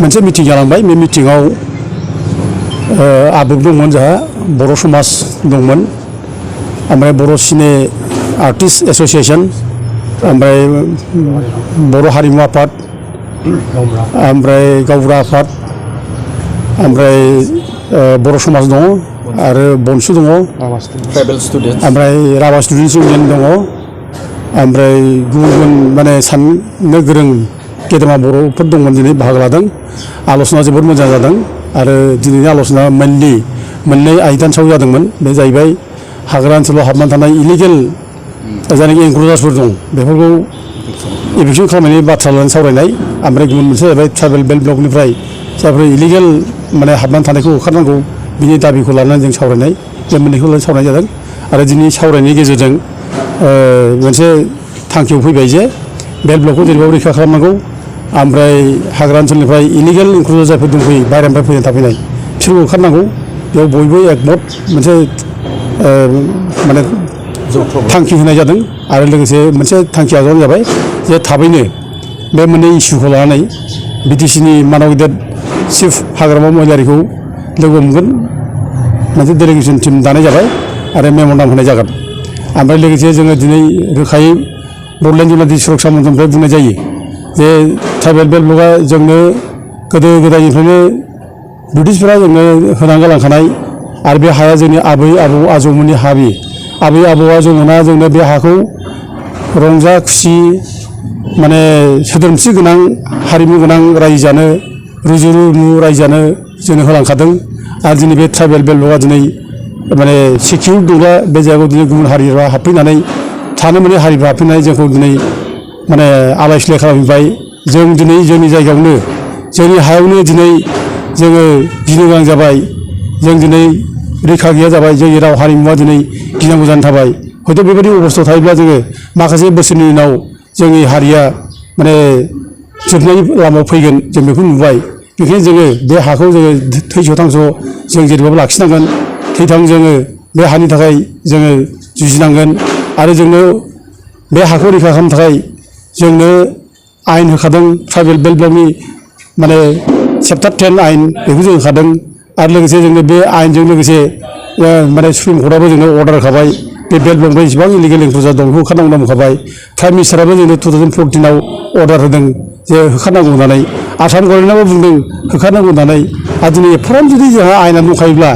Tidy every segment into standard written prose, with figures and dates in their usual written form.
मोनसे मिटिं जालांबाय बे मिटिंआव आबुक दंमोन जोंहा बर' समाज दंमोन ओमफ्राय बर' सिने आर्टिस्ट एसोसिएशन ओमफ्राय बर' हारिमु आफाद ओमफ्राय गावबुरा आफाद ओमफ्राय बर' समाज दङ आरो बनसु दङ ट्राइबेल स्टुडेन्ट्स ओमफ्राय राभा स्टुडेन्ट्स इउनियन दङ ओमफ्राय गुबुन गुबुन माने साननो गोरों गेदेमा बर'फोर दंमोन दिनै बाहागो लादों आल'सना जोबोद मोजां जादों आरो दिनैनि आल'सना मेनलि मोननै आयदानि सायाव जादोंमोन बे जाहैबाय हाग्रा ओनसोलाव हाबनानै थानाय इलिगेल जायनाखि एनक्ल'जार्सफोर दं बेफोरखौ एभिक्सन खालामनायनि बाथ्रा लानानै सावरायनाय ओमफ्राय गुबुन मोनसे जाहैबाय ट्राइबेल बेल्ट ब्लकनिफ्राय जायफोर इलिगेल माने हाबनानै थानायखौ होखारनांगौ बिनि दाबिखौ लानानै जों सावरायनाय बे मोननैखौ लानानै सावरायनाय जादों आरो दिनै सावरायनायनि गेजेरजों मोनसे थांखियाव फैबाय जे बेल्ट ब्लकखौ जेरैबाबो रैखा खालामनांगौ ओमफ्राय हाग्रा ओनसोलनिफ्राय इलिगेल इनक्लुजन जायफोर दंफैयो बाहेरानिफ्राय फैनानै थाफैनाय बिसोरखौ होखारनांगौ बेयाव बयबो एकमत मोनसे माने थांखि होनाय जादों आरो लोगोसे मोनसे थांखि आजावनाय जाबाय जे थाबैनो बे मोननै इस्युखौ लानानै बिटिसिनि मानाव गेदेर चिफ हाग्रामा महिलारिखौ लोगो मोनगोन मोनसे डेलिगेसन टिम दानाय जाबाय आरो मेम'रेन्डाम होनाय जागोन ओमफ्राय लोगोसे जोङो दिनै रोखायै बड'लेण्ड जुनादि सुरक्षा मन्थ्रनिफ्राय बुंनाय जायो जे ट्राइबेल बेल्ट ब्लकआ जोंनो गोदो गोदायनिफ्रायनो ब्रिटिशफोरा जोंनो होनानै गालांखानाय आरो बे हाया जोंनि आबै आबौ आजौमोननि हाबि आबै आबौ आजौमोना जोंनो बे हाखौ रंजा खुसि माने सोद्रोमस्रि गोनां हारिमु गोनां रायजो जानो रुजु रुमु रायजो जानो जोंनो होलांखादों आरो दिनै बे ट्राइबेल बेल्ट ब्लकआ दिनै माने सिकिउर दंब्ला बे जायगायाव दिनै गुबुन हारिफ्रा हाबफैनानै थानो मोनै हारिफ्रा हाबफैनानै जोंखौ दिनै माने आलाय सिलाय खालामबाय जों दिनै जोंनि जायगायावनो जोंनि हायावनो दिनै जोङो गिनो गोनां जाबाय जों दिनै रैखा गैया जाबाय जोंनि राव हारिमुवा दिनै गिनांगौ जानानै थाबाय हयथ' बेबायदि अबस्थायाव थायोब्ला जोङो माखासे बोसोरनि उनाव जोंनि हारिया माने जोबनायनि लामायाव फैगोन जों बेखौ नुबाय बेखायनो जोङो बे हाखौ जोङो थैस' थांस' जों जेरैबाबो लाखिनांगोन थैथां जोङो बे हानि थाखाय जोङो जुजिनांगोन आरो जोंनो बे हाखौ रैखा खालामनो थाखाय जोंनो आयेन होखादों ट्राइबेल बेल्ट ब्लकनि माने चेप्टार 10 आयेन बेखौ जों होखादों आरो लोगोसे जोंनो बे आयेनजों लोगोसे माने सुप्रिम कर्टआबो जोंनो अर्डार होखाबाय बे बेल्ट ब्लकनिफ्राय जेसेबां इलिगेल इनक्लुजन दं बेखौ होखारनांगौ होनना बुंखाबाय प्राइम मिनिस्टाराबो जोंनो 2014आव अर्डार होदों जे होखारनांगौ होननानै आसाम गभर्नमेन्टआबो बुंदों होखारनांगौ होननानै आरो दिनै एफाराब जुदि जोंहा आयेना दंखायोब्ला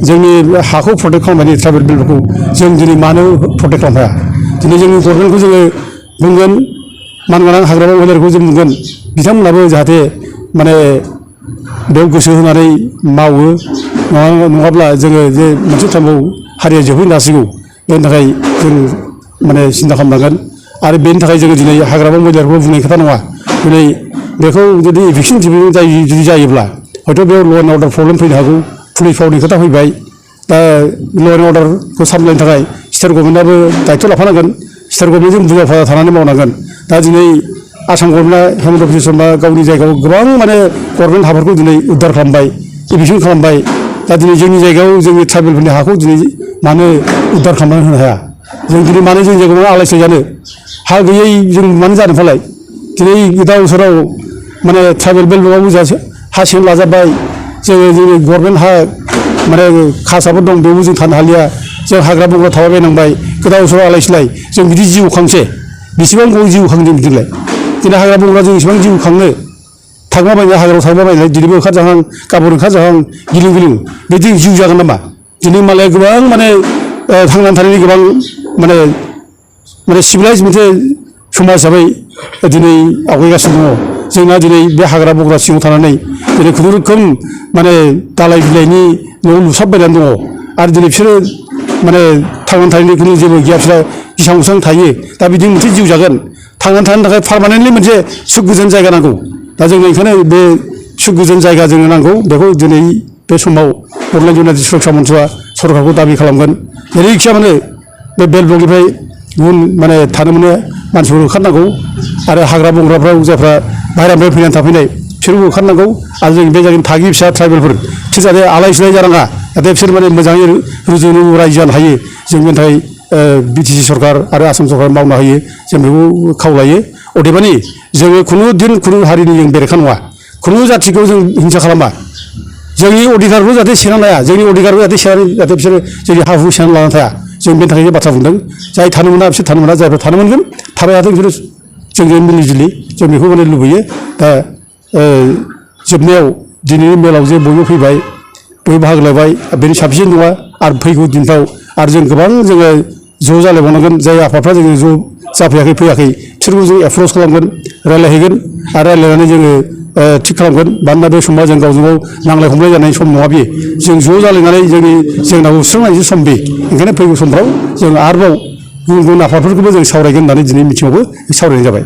जोंनि हाखौ प्रटेक्ट खालामनायनि ट्राइबेल बेल्ट ब्लकखौ जों दिनै मानो प्रटेक्ट खालामनो हाया दिनै जोंनि गभर्नमेन्टखौ जोङो बुंगोन मानगोनां हाग्रामा महिलारिखौ जों बुंगोन बिथांमोनाबो जाहाथे माने बेयाव गोसो होनानै मावो नङाब्ला जोङो जे मोनसे टाइमाव हारिया जोबहैनो हासिगौ बेनि थाखाय जों माने सिन्था खालामनांगोन आरो बेनि थाखाय जोङो दिनै हाग्रामा महिलारिखौ बुंनाय खोथा नङा दिनै बेखौ जुदि इभिक्सन जुदि जायोब्ला हयथ' बेयाव ल' एन्ड अर्डार प्रब्लेम फैनो हागौ पुलिस पावारनि खोथा फैबाय दा ल' एन्ड अर्डारखौ सामलायनो थाखाय स्टेट गभर्नमेन्टआबो दायथ' लाफानांगोन स्टेट गभर्नमेन्टजों बुजाफारा थानानै मावनांगोन दा दिनै आसाम गभर्नमेन्टआ हेमन्त बिश्व शर्मा गावनि जायगायाव गोबां माने गभर्नमेन्ट हाफोरखौ दिनै उद्धार खालामबाय इभिक्सन खालामबाय दा दिनै जोंनि जायगायाव जोंनि ट्राइबेलफोरनि हाखौ दिनै मानो उद्धार खालामनानै होनो हाया जों दिनै मानो जोंनि जायगायाव आलाय सिलाय जानो हा गैयै जों मानो जानो फालाय दिनै गोदाव सोराव माने ट्राइबेल बेल्ट ब्लकआवबो हा सिङाव लाजाबाय जोङो जोंनि गभर्नमेन्ट हा माने खासाफोर दं बेयावबो जों थानो हालिया जों हाग्रा बंग्रा थाबायबायनांबाय गोदाव सोराव आलाय सिलाय जों बिदि जिउ खांसे बेसेबां गोबाव जिउ खांदों बिदिलाय दिनै हाग्रा बंग्रा जों इसेबां जिउ खांनो थांबाबायनाय हाग्रायाव थांबाबायनाय दिनैबो ओंखारजाहां गाबोन ओंखारजाहां गिलुं गिलुं बिदि जिउ जागोन नामा दिनै मालाय गोबां माने थांनानै थानायनि गोबां माने सिभिलाइज मोनसे समाज हिसाबै दिनै आवगायगासिनो दङ जोंना दिनै बे हाग्रा बंग्रा सिङाव थानानै दिनै खुनुरुखुम माने दालाय बिलाइनि न'आव लुसाबबायनानै दङ आरो दिनै बिसोरो माने थांनानै थानायनि खुनु जेबो गैया बिसोरा गिसां गुसां थायो दा बिदि मोनसे जिउ जागोन थांनानै थानो थाखाय पारमानेन्टलि मोनसे सुख गोजोन जायगा नांगौ दा जोंनो ओंखायनो बे सुख गोजोन जायगा जोंनो नांगौ बेखौ दिनै बे समाव बड'लेण्ड जुनादि सुरक्षा मन्थ्रआ सरकारखौ दाबि खालामगोन जेरैखिया माने बे बेल्ट ब्लकनिफ्राय गुबुन माने थानो मोनो मानसिफोर होखारनांगौ आरो हाग्रा बंग्राफ्राव जायफ्रा बाहेरानिफ्राय फैनानै थाफैनाय बिसोरखौ होखारनांगौ आरो जों बे जायगानि थागिबि फिसा ट्राइबेलफोर बिसोर जाहाथे आलाय सिलाय जानाङा जाहाथे बिसोर माने मोजाङै रुजु रुमु रायजो जानो हायो जों बेनि थाखाय बिटिसि सरकार आरो आसाम सरकार मावनो हायो जों बेखौ खावलायो अदेबानि जोङो खुनु दिन खुनु हारिनि जों बेरेखा नङा खुनु जाथिखौ जों हिंसा खालामा जोंनि अधिकारखौ जाहाथे सेना लाया जोंनि अधिकारखौ जाहाथे बिसोरो जोंनि हा हु सेना लानानै थाया जों बेनि थाखाय बाथ्रा बुंदों जाय थानो मोना बिसोर थानो मोना जायफ्रा थानो मोनगोन थाबाय थाथों बिसोरो जोंजों मिलिजुलि जों बेखौ माने लुबैयो दा जोबनायाव दिनैनि मेलाव जे बयबो फैबाय बयबो बाहागो लाबाय बेनि साबसिन नङा आरो फैगौ दिनफ्राव आरो जों गोबां जोङो ज' जालायबावनांगोन जाय आफादफ्रा जोङो ज' जाफैयाखै फैयाखै बिसोरखौ जों एप्रच खालामगोन रायज्लायहैगोन आरो रायज्लायनानै जोङो थिग खालामगोन मानोना बे समा जों गावजों गाव नांलाय खमलाय जानाय सम नङा बेयो जों ज' जालायनानै जोंनि जेंनाखौ सुस्रांनायनि सम बे ओंखायनो फैगौ समफ्राव जों आरोबाव गुबुन गुबुन आफादफोरखौबो जों सावरायगोन होननानै दिनै मिथिङावबो सावरायनाय जाबाय